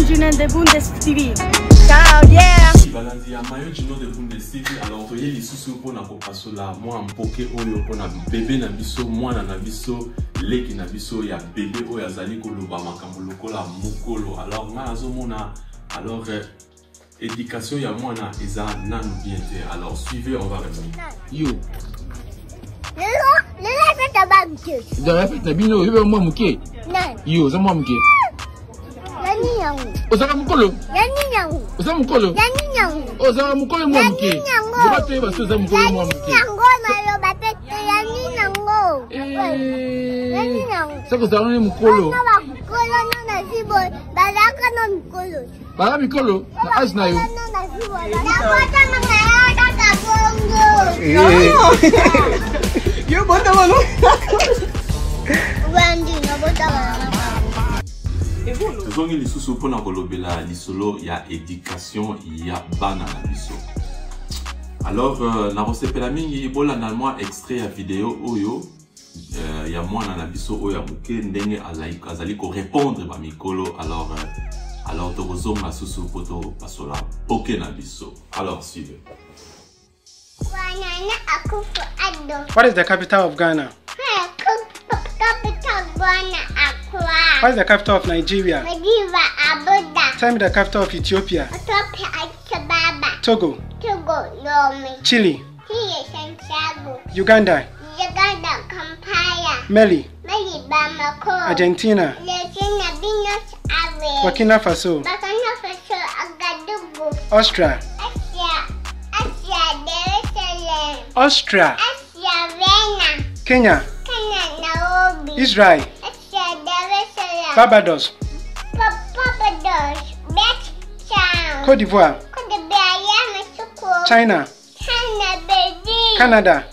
Junior de Bundes TV. Ciao, yeah! Balandi ya Mayo Junior de Bundes TV, alors toye lisusu mpona kopasola mwa mpoke oyo mpona bebe na biso, mwana na biso, leki na biso ya bebe oyo azali koloba makambo lokola mokolo. Alors ngai nazomona, alors éducation ya mwana eza nanu bien te. Alors suivez, on va revenir. Yo. Lelo, lelo feta ba moke. Dans fête na bino, yo mwa moke. Nani? Yo, oza mwa moke. Ya nini yango? Ozalaka mokolo? Ya nini yango? Oza mokolo? Ya nini yango? Ozalaka mokolo mwa moke. Ya nini yango? Loba toyeba soki oza mokolo mwa moke. Ya nini yango naloba pe te ya nini yango? Ya nini yango? Soki ozalaka nde mokolo. Bana bakolo no na zibo, bazalaka na mikolo. Baza mikolo na age na yo. Yo botama no. Tozongi lisusu mpona kolobela lisolo ya education ya bana na biso. Alors nakosepela mingi bolanda mwa extrait ya video oyo ya mwana na biso oyo ya moke ndenge azali korépondre bamikolo. Alors tokozonga susu mpo topasola poke na biso. Alors suivez. What is the capital of Ghana? Capital Ghana, Accra. What is the capital of Nigeria? Nigeria, Abuja. Tell me the capital of Ethiopia. Ethiopia, Addis Ababa. Togo. Togo, Lome. Chile. Chile, Santiago. Uganda. Uganda, Kampala. Mali. Mali, Bamako. Argentina. Argentina, Buenos Aires. Burkina Faso. Burkina Faso, Ouagadougou. Austria. Austria, Austria, Jerusalem. Austria. Austria, Vienna. Kenya. Kenya, Nairobi. Israel. Israel, Jerusalem. Barbados. Barbados, Bridgetown. Cote d'Ivoire. Cote d'Ivoire, Yamoussoukro. China. China, Beijing. Canada.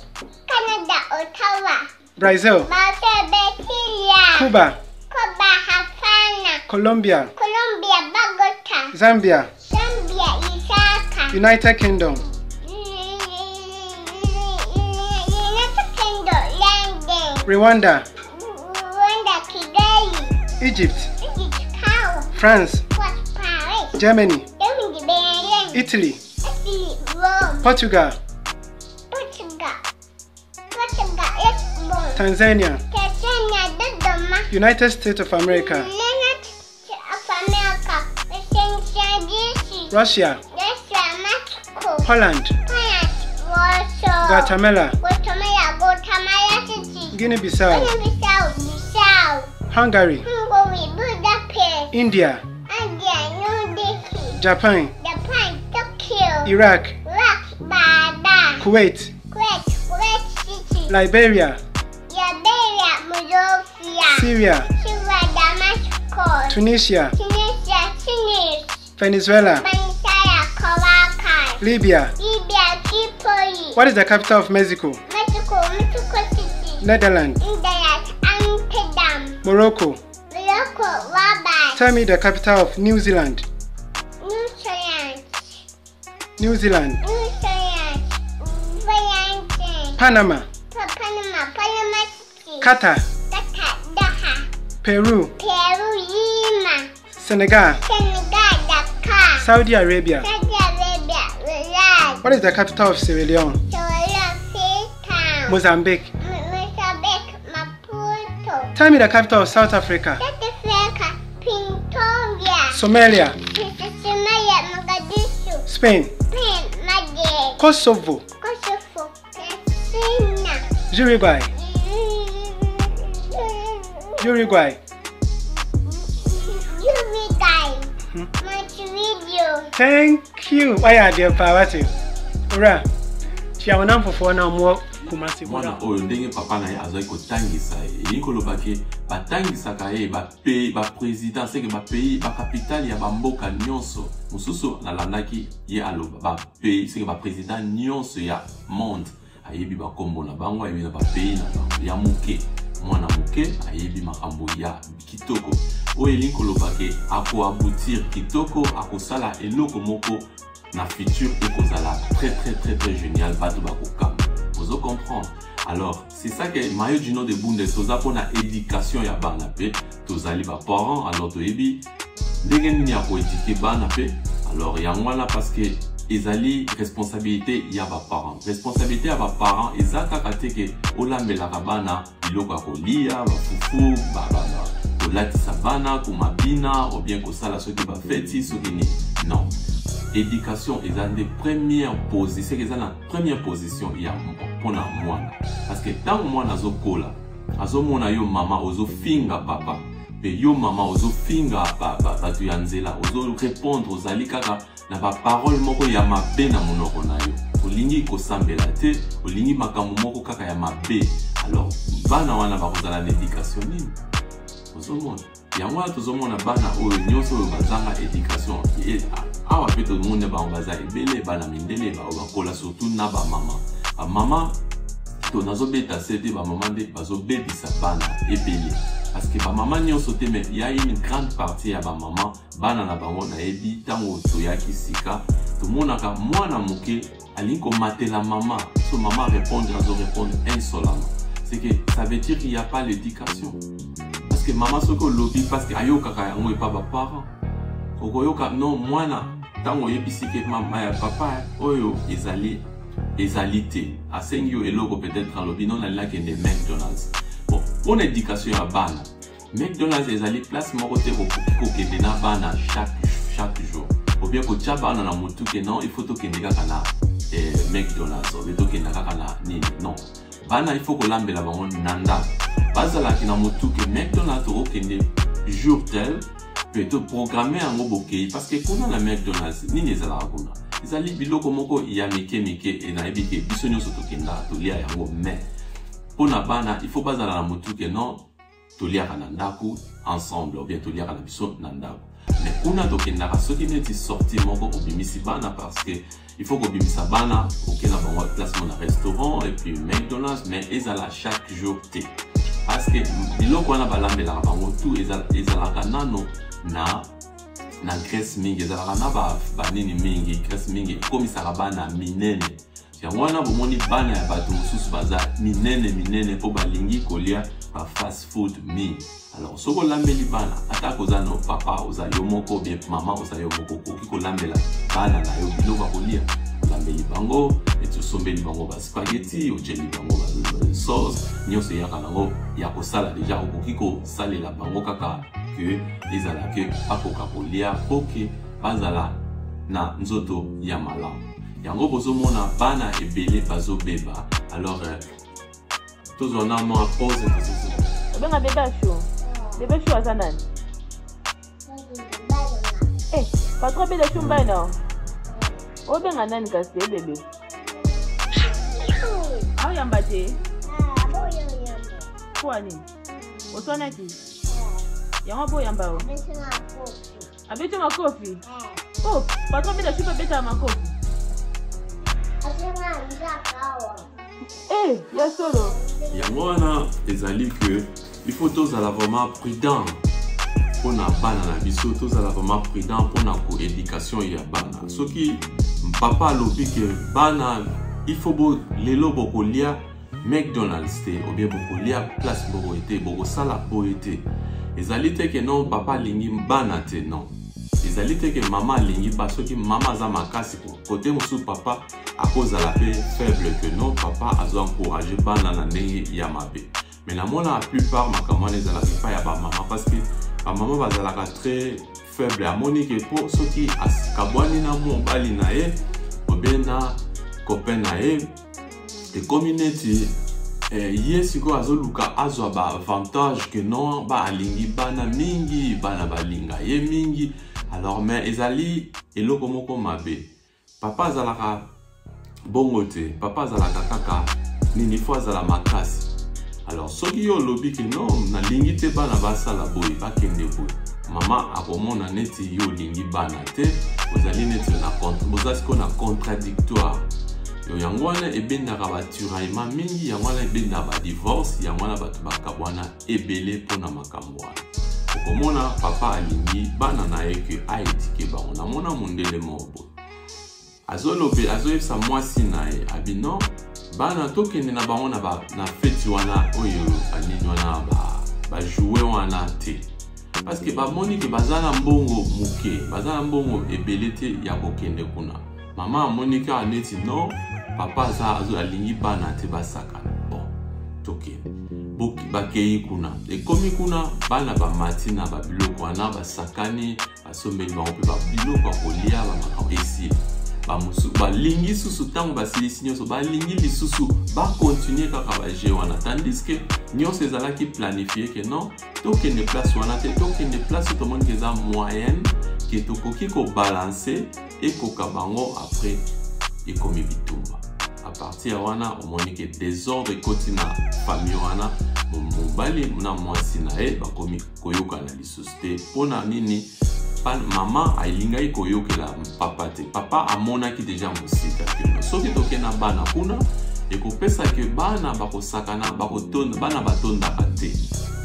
Canada, Ottawa. Brazil. Brazil, Brasilia. Cuba. Cuba, Havana. Colombia. Colombia, Bogota. Zambia. Zambia, Lusaka. United Kingdom. United Kingdom, London. Rwanda. Rwanda, Kigali. Egypt. Egypt, Cairo. France. France, Paris. Germany. Germany, Berlin. Italy. Italy, Rome. Portugal. Portugal. Portugal, Lisbon. Tanzania. Tanzania, Dodoma. United States of America. United States of America. Washington DC. Russia. Russia, Mexico. Poland. Poland, Warsaw. Guatemala. Guatemala, Guatemala City. Guinea-Bissau. Guinea-Bissau, Bissau. Hungary. Hungary, Budapest. India. India, New Delhi. Japan. Japan, Tokyo. Iraq. Iraq, Baghdad. Kuwait. Kuwait, Kuwait City. Liberia. Liberia, Monrovia. Syria. Syria, Damascus. Tunisia. Tunisia, Tunis. Venezuela. Venezuela, Caracas. Libya. Libya, Tripoli. What is the capital of Mexico? Mexico, Mexico City. Netherlands. Netherlands, Amsterdam. Morocco. Morocco, Rabat. Tell me the capital of New Zealand. New Zealand. New Zealand. New Zealand. Wellington. Panama. Panama, Panama City. Qatar. Qatar, Doha. Peru. Peru, Lima. Senegal. Senegal, Dakar. Saudi Arabia. Saudi Arabia, Riyadh. What is the capital of Sierra Leone? Sierra Leone, Freetown. Mozambique. Mozambique, Maputo. Tell me the capital of South Africa. South Africa, Pretoria. Somalia. Somalia, Mogadishu. Spain. Spain, Madrid. Kosovo. Kosovo, Pristina. Uruguay. Uruguay. Uruguay. Montevideo. Thank you. Why are there power? Ura. Tia wanamfofo na mo Kumasi. Mwana oyo ndenge papa na ye azwaki kotangisa ye, elingi koloba ke batangisaka ye bapays, baprésident, seke bapays, bacapitale ya bamboka nyonso mosusu. Nalandaki ye aloba bapays, seke baprésident nyonso ya monde ayebi bakombo na bango, ayebi na bapays na bango. Ya moke, mwana moke ayebi makambo ya kitoko oyo, elingi koloba ke akoaboutir kitoko, akosala eloko moko na futur ekozala très très très très génial, bato bakokamba. Ozo comprendre? Alors c'est ça que Mayo Dino de Bundes toza mpona éducation ya bana mpe tozali baparent. Alors toyebi Ndenge nini ya koéduquer bana mpe? Alors yango wana, parce que ezali responsabilité ya baparent. Responsabilité ya baparent eza kaka te ke olambelaka bana biloko ya kolia, bafufu, kolatisa bana, komabina, ou bien kosala soki bafeti, soki nini. Non, éducation eza nde première position, eza na première position ya mpona mwana, parce que ntango mwana azokola, azomona yo mama ozofinga papa, mpe yo mama ozofinga bato ya nzela, ozorépondre, ozali kaka na baparole moko ya mabe na monoko na yo, olingi kosambela te, olingi makambo moko kaka ya mabe. Alors bana wana bakozala na éducation nini? Ozomona, yango wana tozomona bana oyo nyonso oyo bazanga éducation awa mpe tomoni bango baza ebele, bana mindele bao bakola surtout na bamama. Bamama to nazobeta se te, bamama nde bazobebisa bana ebele, parce que bamama nyonso te, mais ya une grande partie ya bamama, bana na bango nayebi. Ntango toyaki sika, tomonaka mwana moke alingi komatela mama. So mama répondre, azorépondre insolemment. C'est que ça veut dire qu'il y a pas l'éducation, parce que mama soki olobi, parce que ayokaka yango epa baparent, okoyoka non mwana ntango oyebisi ke mama ya papa oyo ezali te, asengi yo eloko, peut-être alobi non, nalingi akende McDonald's. Bon, mpona éducation ya bana, McDonald's ezali place moko te okoki kokende na bana chaque jour, ou bien kotia bana na motu ke non, il faut tokende kaka na McDonald's, ou bien tokende kaka na nini. Non, bana il faut kolambela bango na ndako, bazalaki na motu ke McDonald's tokokende jour tel, mpe toprogramme yango bokei. Parce que kuna na McDonald's, nini ezalaka kuna? Ezali biloko moko ya mike mike. E nayebi ke biso nyonso tokendaka tolia yango, mais mpona bana il faut bazala na motu ke non, toliaka na ndako ensemble, ou bien toliaka na biso na ndako. Mais kuna tokendaka soki neti sortie moko, obimisi bana, parce que il faut kobimisa bana, okenda bango place mo na restaurant et puis McDonald's, mais ezala chaque jour te, parce que biloko wana balambelaka bango tout ezalaka nano na graisse mingi, ezalaka na banini mingi, graisse mingi ekomisaka bana minene. Yango wana bomoni bana ya bato mosusu baza minene minene, mpo balingi kolia ba fast food mingi. Alors soki olambeli bana, ata koza no papa oza yo moko, bien mama oza yo moko, okoki kolambela bana na yo biloko ya kolia. Olambeli bango eti osombeli bango baspaghetti, otieli bango sauce nyonso eyaka nango ya kosala déjà, okoki kosalela bango kaka ke ezala ke bakoka kolia mpo ke bazala na nzoto ya malamu. Yango bozomona bana ebele bazobeba. Alors tozwa na mwa pause, tozozo Obenga bébé chou? Bébé chou aza nani? Eh, patron bébé chou mbai na obenga nani kasi te? Bébé aoyamba te mpo nini? Oswanaki yango mpo oyamba o abeti makofi. Oh, patron bébé chou mpe abetaka makofi. Eh, ya solo. Yango wana ezali ke il faut tozala vraiment prudent mpona bana na biso, tozala vraiment prudent mpona koéducation ya bana. Soki papa alobi ke bana il faut bo lelo bokolia McDonald's te, ou bien bokolia place boye te, bokosala boye te, ezali te ke non, papa alingi bana te. Non, ezali te ke mama alingi ba. Soki mama aza makasi, kote mosusu papa akozala mpe faible, ke non, papa azo encourage bana na ndenge ya mabe. Mais namona la plupart makambo wana ezalaka epai ya bamama, parce que bamama bazalaka très faible. Amoni ke mpo soki akabwani na mobali na ye obe na copain na ye, ekomi neti ye sikoyo azoluka azwa baavantage, ke non, ba alingi bana mingi, bana balinga ye mingi. Alors mais ezali eloko moko mabe. Papa azalaka bongo te. Papa azalaka kaka nini? Fo azala makasi. Alors soki yo olobi ke non, nalingi te bana basala boye, bakende boye, mama akomona neti yo olingi bana te, ozali neti na boza sikoyo na contradictoire. Yango wana ebendaka batiraillement mingi, yango wana ebendaka badivorce, yango wana bato bakabwana ebele mpona makambo wana. Okomona papa alingi bana na ye ke aéduquer bango. Namona mondele moko boye azolobe, azoyebisa mwasi na ye, abi non, bana tokende na bango na feti wana oyo banini wana bajouer wana te. Parce que bamoni ke baza na mbongo moke, baza na mbongo ebele te ya kokende kuna. Mama amoni kaka neti non, papa aza azo alingi bana te basakana. Bon, tokende. Bakei kuna, ekomi kuna bana bamati na babiloko wana, basakani, basombeli bango mpe babiloko ya kolia, bamakambo esili. Bamosusu balingi susu, ntango basilisi nyonso balingi lisusu bakontinue kaka baje wana, tandis que nyonso ezalaki planifie ke non, tokende place wana te, tokende place oyo tomoni ke eza moyenne, ke tokoki kobalanse ekoka bango. Après ekomi bitumba. A partir ya wana omoni ke désordre ekoti na famille wana, mobali na mwasi na ye bakomi koyokana lisusu te. Mpona nini? Mama alingaki koyokela papa te. Papa amonaki deja mosika ke soki tokei na bana kuna, ekopesa ke bana bakosakana, bakotonda. Bana batondaka te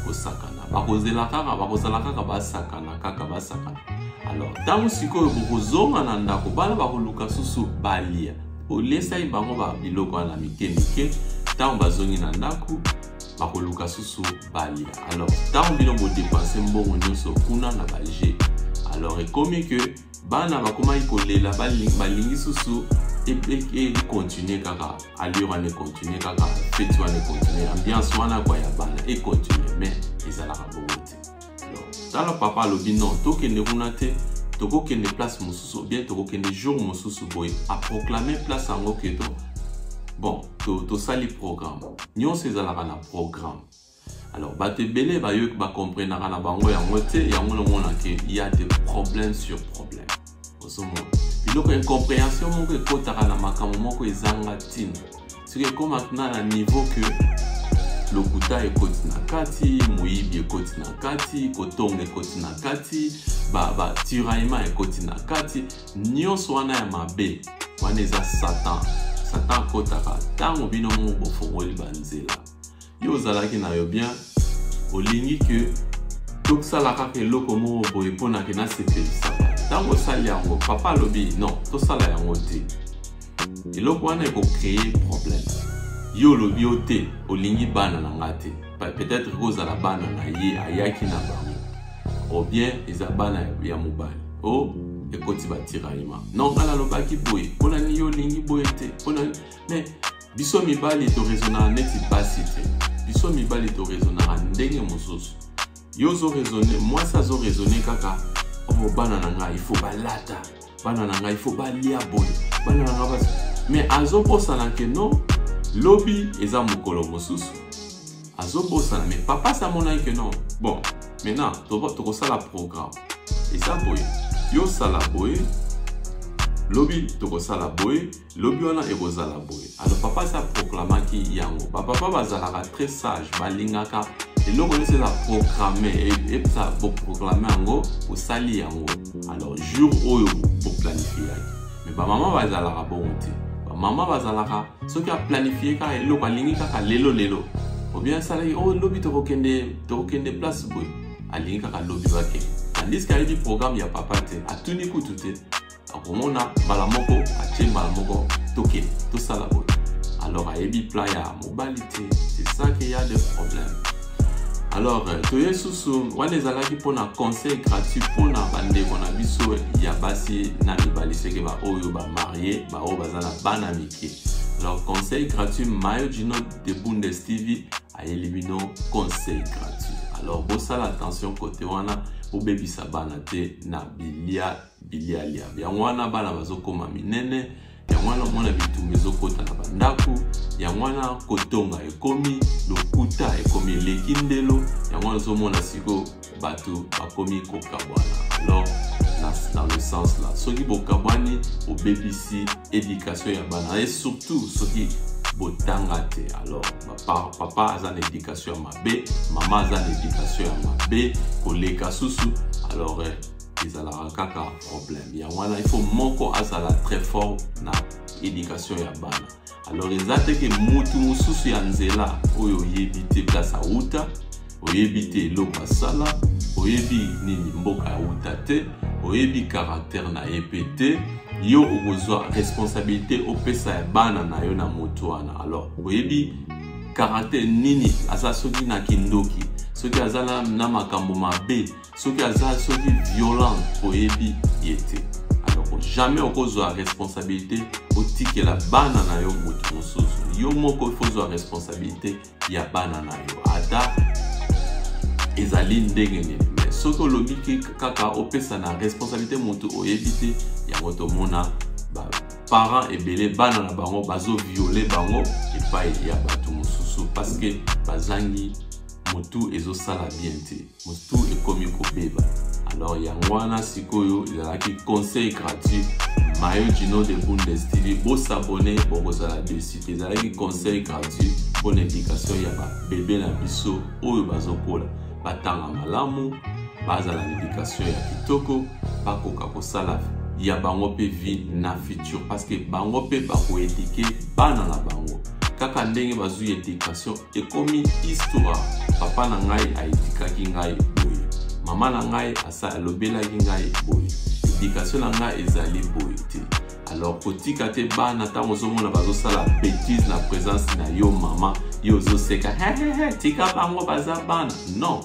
kosakana, bakozela kaka, bakozala kaka basakana, kaka basakana. Alors ntango sikoyo bokozonga na ndako, bana bakoluka susu balia. Oliesaki bango ba biloko wana mike mike, ntango bazongi na ndako bakoluka susu balia. Alors ntango bino bodepense mbongo nyonso kuna na baje, alors ekomi ke bana bakomaki kolela, balingi susu ekontinue kaka allure wana, ekontinue kaka feti wana, ekontinue ambiance wana kwa ya bana ekontinue. Mais ezalaka bongo te. Alors tala, papa alobi non, tokende kuna te, tokokende place mosusu, bien tokokende jour mosusu boye. Aproclame place yango ke to bon, tosali programme nyonso, ezalaka na programme. Alors bato ebele bayoki, bakomprenaka na bango yango te. Yango nomona ke ya des problèmes sur problème. Ozomona biloko incompréhension moko ekotaka na makambo moko ezanga ntina. Soki ekomaka na niveau ke lokuta ekoti na kati, moyibi ekoti na kati, kotonga ekoti na kati, batiraillement ekoti na kati, nyonso wana ya mabe wana eza Satan. Satan akotaka ntango bino moko bofongoli banzela. Yo ozalaki na yo bien, olingi ke tosala kaka eloko moko boye mpona ke nasepelisa bato. Ntango osali yango, papa alobi non, tosala yango te, eloko wana ekocreye problème. Yo olobi yo te, olingi bana na nga te. Peut-être kozala bana na ye ayaki na bango, ou bien eza bana ya mobali o ekoti batiraillement. Non, nga nalobaki boye, mpona nini yo olingi boye te? Mpona mais biso mibali toraisonnaka neti basi te. Biso mibali toraisonnaka ndenge mosusu. Yo ozoraisonne, mwasi azoraisonne kaka oyo bana na ngai il faut balata, bana na ngai il faut balia boye, bana na ngai basi. Mais azobosana ke non, lobi eza mokolo mosusu. Azobosana. Mais papa si amonaki ke non, bon, maintenant tokosala programme eza boye, yo osala boye, lobi tokosala boye, lobi wana ekozala boye. Alors papa asi aproclamaki yango. Bapapa bazalaka très sage, balingaka eloko nyonso eza programme. Epesa boproclame yango, bosali yango, alors jour oyo boplanifiaki. Mais bamama bazalaka bongo te. Bamama bazalaka soki aplanifie kaka eloko, alingi kaka lelo lelo, obien asalaki oyo, lobi tokokende, tokokende place boye, alingi kaka lobi bakende, tandis ke ayebi programme ya papa te, atuni kutu te. Akomona mbala moko, atie mbala moko, tokende tosala boye. Alors ayebi plan ya mobali te. C'est ça qu'il y a des problèmes. Alors toye susu wana ezalaki mpona conseil gratuit mpona bandeko na biso ya basi na mibali, seke baoyo bamarie, baoyo baza na bana mike. Alors conseil gratuit, Mayo Gino de Bundes TV ayeli bino conseil gratuit. Alors bosala attention kote wana, bobebisa bana te na bilia bilialia. Yango wana bana bazokoma minene, yango wana omona bitumba ezokota na bandako, yango wana kotonga ekomi, lokuta ekomi eleki ndelo, yango wana ozomona sikoyo bato bakomi kokabwana. Alors dans le sens là, soki bokabwani, obebisi éducation ya bana, et surtout soki botanga te. Alors papa aza na éducation ya mabe, mama aza na éducation ya mabe koleka susu, alors ezalaka kaka problème. Yango wana il faut moko azala très fort na éducation ya bana. Alors eza te ke mutu mosusu ya nzela oyo oyebi te place awuta, oyebi te eloko asala, oyebi nini mboka awuta te, oyebi caractère na ye mpe te, yo okozwa responsabilité opesa ya bana na yo na motu wana. Alors oyebi caractère nini aza, soki na kindoki, Soki aza na, na makambo mabe, soki aza soki violent, oyebi ye te. Alors jamais okozwa responsabilité otikela bana na yo moto mosusu. Yo moko il faut ozwa responsabilité ya bana na yo, ata ezali ndenge nini. Mais soki olobi kaka opesa na responsabilité moto oyebi te, yango tomona ba parents ebele bana na bango bazo violer bango epai ya bato mosusu parce que bazangi motu ezosala bien te, motu ekomi kobeba. Alors yango wana sikoyo ezalaki conseil gratuit Mayo Gino de Bundes TV. Bosabone, bokozala dessus te. Ezalaki conseil gratuit mpo na éducation ya babebe na biso oyo bazokola, batanga malamu, bazala na éducation ya kitoko, bakoka kosala ya bango mpe vie na futur, parce que bango mpe bakoéduquer bana na bango kaka ndenge bazwi éducation. Ekomi histoire: papa na ngai aéduquaki ngai boye, mama na ngai alobelaki ngai boye, éducation na ngai ezali boye te. Alors kotika te bana, ntango ozomona bazosala bétise na présence na yo mama, yo ozoseka, hehehe, tika bango, baza bana. Non,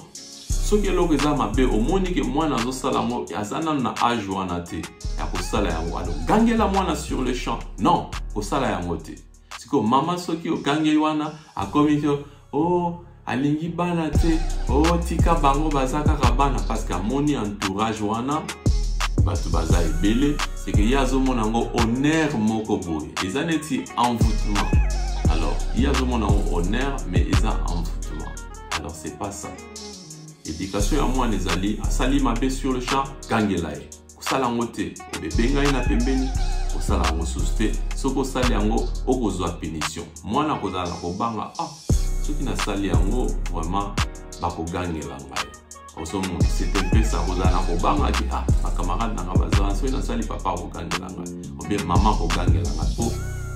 soki eloko eza mabe, omoni ke mwana azosala yango, aza nanu na age wana te ya kosala yango, alors gangela mwana sur le champ: non, kosala yango te. Sikoyo mama, soki ogangeli wana, akomi ke o oh, alingi bana te, o oh, tika bango, baza kaka bana, parce que amoni entourage wana bato baza ebele. Seke ye azomona yango honneur moko boye, eza neti envoûtement. Alors ye azomona yango honneur, mais eza envoûtement. Alors c'est pas ça. Éducation ya mwana ezali: asali mabe, sur le champ gangela ye, kosala yango te, obebenga ye na pembeni, kosala yango susu te. Soki osali yango, okozwa punition. Mwana akozala na kobanga: ah, soki nasali yango, vraiment bakogangela ngai. Ozomona, c'est un peu ça. Kozala na kobanga ke ah, bacamarade na nga baza wana, soki nasali, papa akogangela ngai ou bien mama akogangela ngai. Mpo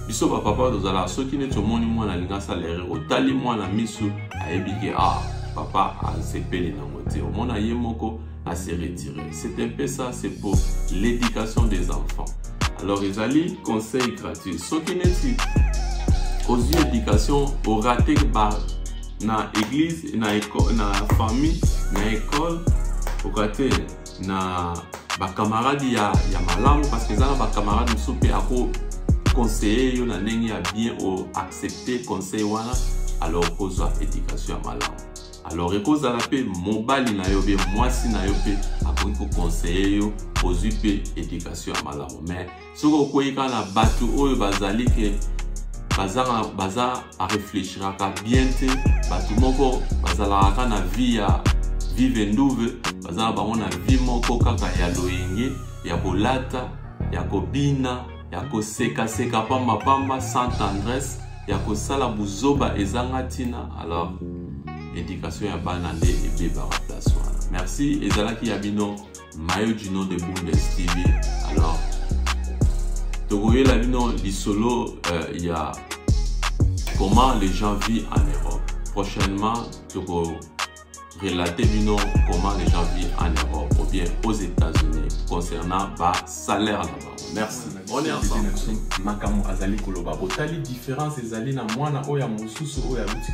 biso bapapa tozalaka, soki neti omoni mwana alingi asala erreur, otali mwana misu, ayebi ke ah, papa asepeli nango te, omona ye moko à se retirer. C'est un peu ça, c'est pour l'éducation des enfants. Alors ezali conseil gratuit. Soki neti ozwi éducation, oraté ba na église, na école, na famille, na école, oraté na bacamarade ya malamu, parce que eza na bacamarade mosusu mpe ako conseiller yo na ndenge ya bien, oaccepte conseil wana, alors okozwa éducation ya malamu. Alors ekozala mpe mobali na yo mpe mwasi na yo mpe akoki koconseiller yo, ozwi mpe éducation ya malamu. Mais soki okwei kaka na bato oyo bazali ke baza, baza aréfléchiraka bien te, bato moko bazalaka kaka na vie ya vive nduve, baza na bango na vie moko kaka ya loyenge, ya kolata, ya kobina, ya kosekaseka pambapamba, sans tendresse, ya kosala buzoba ezanga ntina, alors éducation ya bana nde ebebaka place wana. Merci, ezalaki ya bino Mayo Gino de Bundes TV. Alors tokoyela bino lisolo ya comment les gens vivent en Europe. Prochainement toko relater bino comment les gens vivent en Europe ou bien aux États-Unis concernant ba salaire na bango. Merci, on est ensemble. Makambo azali koloba, botali différence ezali na mwana oyo ya mosusu oyo aluti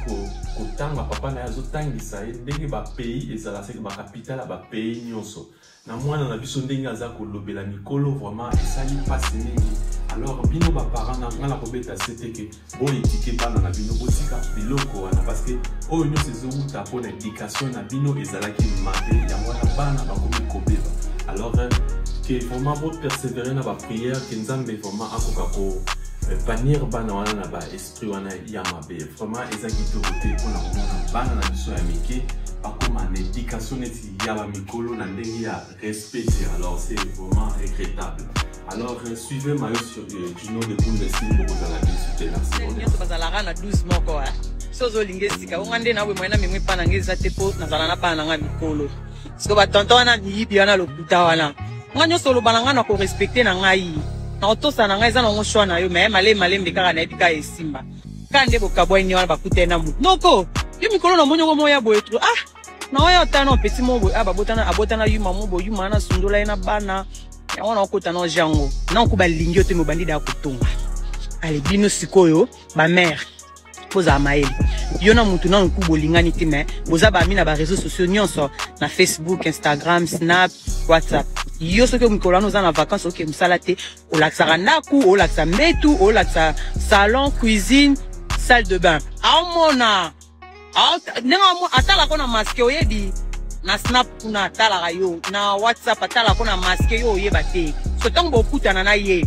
kotanga, papa na ye azotangisa ye ndenge bapays ezala, seke bacapitale ya bapays nyonso, na mwana na biso ndenge aza kolobela mikolo, vraiment esali mpasi mingi. Alors bino baparent, na nga na kobeta se te ke boéduquer bana na bino, botika biloko wana, parce que oyo nyonso ezowuta mpona éducation na bino ezalaki mabe, yango wana bana bakomi kobeba. Alors ke vraiment bopersévérer na baprière, ke Nzambe vraiment akoka ko bannir bana wana na baesprit wana ya mabe. Vraiment eza kitoko te mpona komona bana na biso ya mike bakóma na éducation neti ya bamikolo na ndenge ya respect te. Alors c'est vraiment regrettable. Alors suivez Mayo sur Gino de Bundesliga, bokozala déçu te. Merci. Nyonso bazalaka na 12 moko so ozolinga esika onga nde na boye moye na memo epa na ngai eza te, mpo nazala na bana na ngai mikolo. Siko batonton wana, miyibi wana, lokuta wana, nga nyonso oloba na ngai na korespecter na ngai, na kotosa na ngai, eza nango choix na yo. Me malembe malembe kaka nayebi kaka esimba kaka nde bokabwani wana, bakutani na motu noko yo mikolo na moni yango moya boye tro ah na oyo otana opesi mo boye ah babotana, abotana yuma mo boye, yuma wana sundola ye na bana yango na okota na jango nanko balingi yo te, mobandi da kotonga. Ale bino sikoyo bamare, bozala mayele. Yo na mutu nanu ku bolingani te mais boza ba amis na ba réseaux sociaux nyonso na Facebook, Instagram, Snap, WhatsApp. Yo soki mikolo wana oza na vacances oke mosala te, olakisaka ndaku, olakisa mbetu, olakisa salon, cuisine, salle de bain. Aomona ndenge atalaka na masque oyebi na snap kuna atalaka yo na whatsapp atalaka na masque yo oyeba te so ntango bokutana na ye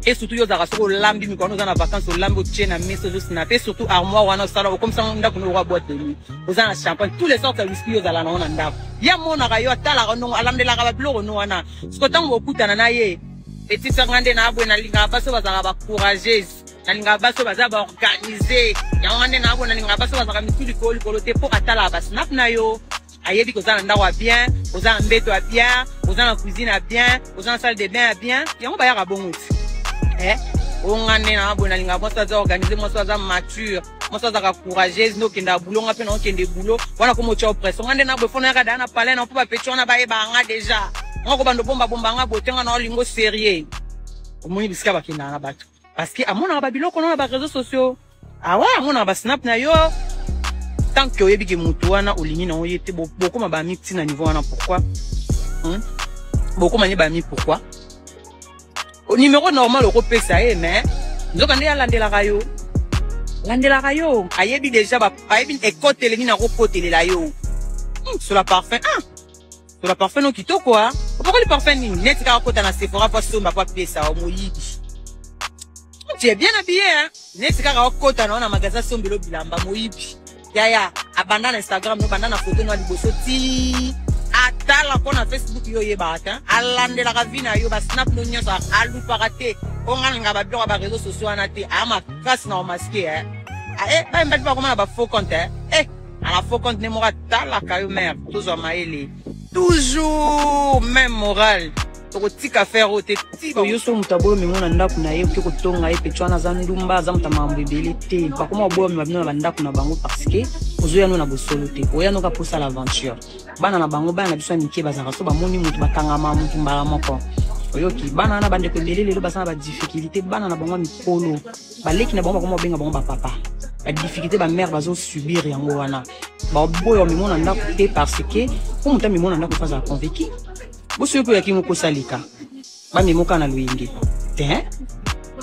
et surtout yo ozalaka soki olambi mikolo wana oza na vacance olambi otie na mesa ozosnap et surtout armoire wana osala okomisa ndako no okwa boîte de nuit oza na champagne tous les sortes ya whisky yo ozala nango na ndako ye amonaka yo atalaka ndongo alandelaka babiloko no wana siko ntango bokutana na ye etisaka nde na abwe nalingaka basi oyo bazalaka bacourageuse nalingaka basi oyo baza baorganize yango wana nde naabo nalingaka basi oyo bazalaka mitu likolo likolo te mpo atalaka basnap na yo ayebi koza na ndako ya bien oza na mbeto ya bien oza na cuisine ya bien oza na salle de bain ya bien yango bayaka bongo ti eh? onga nde na boye nalingaka mwasi aza organise mwasi aza mature mwasi azalaka courageuse nde okendaka bulo nga mpe naokende bulo wana koma otya opression nga nde na boye fo nayaka daa na palais na mpo bapeti wana bayebaka nga deja nga kobanda obombabomba nga boye te nga na olingo serieux omoni bisika bakendaka na bato parce que amonaka babiloko na ba réseaux sociaux awa ah amonaka ba snap na yo tant que oyebi ke motu wana olingi na oye te bokoma baami ntina niveau wana pourquoi hmm? bokoma ne baami pourquoi numéro normal okopesa ye mais nzoka nde alandelaka yo landelaka yo ayebi deja ayebi ekotele nini akokotelela yo hmm, sur la parfum ah Tola parfum no kitoko ah. Opakoli parfum nini? Neti kaka kota na Sephora po asomba po apesa o moyibi. Tu es bien habillé hein. Neti kaka okota na na magasin sombelo bilamba moyibi. Yaya, abanda na Instagram no banda na photo no liboso ti atala ko na Facebook yo oyebaka te alandelaka vie na yo ba snap no nyonso alupaka te o nga nalinga babiloko ya ba réseaux sociaux wana te aya makasi na omaske eh bayembaki bakoma na ba faux compte eh ala faux compte nde moko atalaka yo mare tozwa mayele toujours même morale tokotika faire oyo te ti yo so moto aboyi omema na ndako na ye oke kotonga ye peti wana aza ndumba aza moto ya makambo ebele te bakoma koboya omema bino na bandako na bango parce que ozoya no na bosolo te oya noka mposala aventure bana na bango bana na biso ya mike bazalaka so bamoni moto bakangama moto mbala moko oyoki bana wana bandeko ebele lelo baza na badifficulté bana na bango ya mikolo baleki na bango bakoma kobenga bango bapapa badifficulté bamare bazosubir yango wana baboya omemo na ndako te parce que mpo moto amemo na ndako fo azala convaincu bosoki mpe oyaki mokosalika bamemo kaka na loyenge te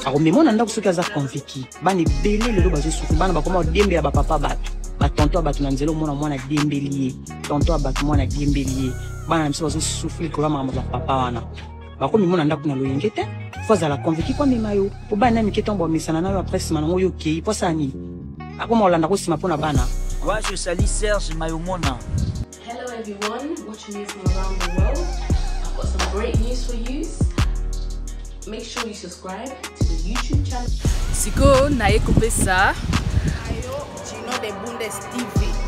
akomemo na ndako soki aza convaincu bana ebele lelo bazosufri bana bakoma kodembela bapapa bato batonto ya bato na nzela omona mwana adembeli ye tonto ya bato mwana adembeli ye bana na biso bazosufri likolo ya makambo ya bapapa wana bakomimona ndako na loyenge te fo azala convaincu po amema yo po bana na mike ntango bamesana na yo après nsima nango yo okei po asala nini akoma kolanda ko nsima mpo na bana Ouais, je salue Serge Mayomona. Hello everyone, watching me from around the world. I've got some great news for you. Make sure you subscribe to the YouTube channel. Sikoyo naye kopesa Ayo Gino de Bundes TV.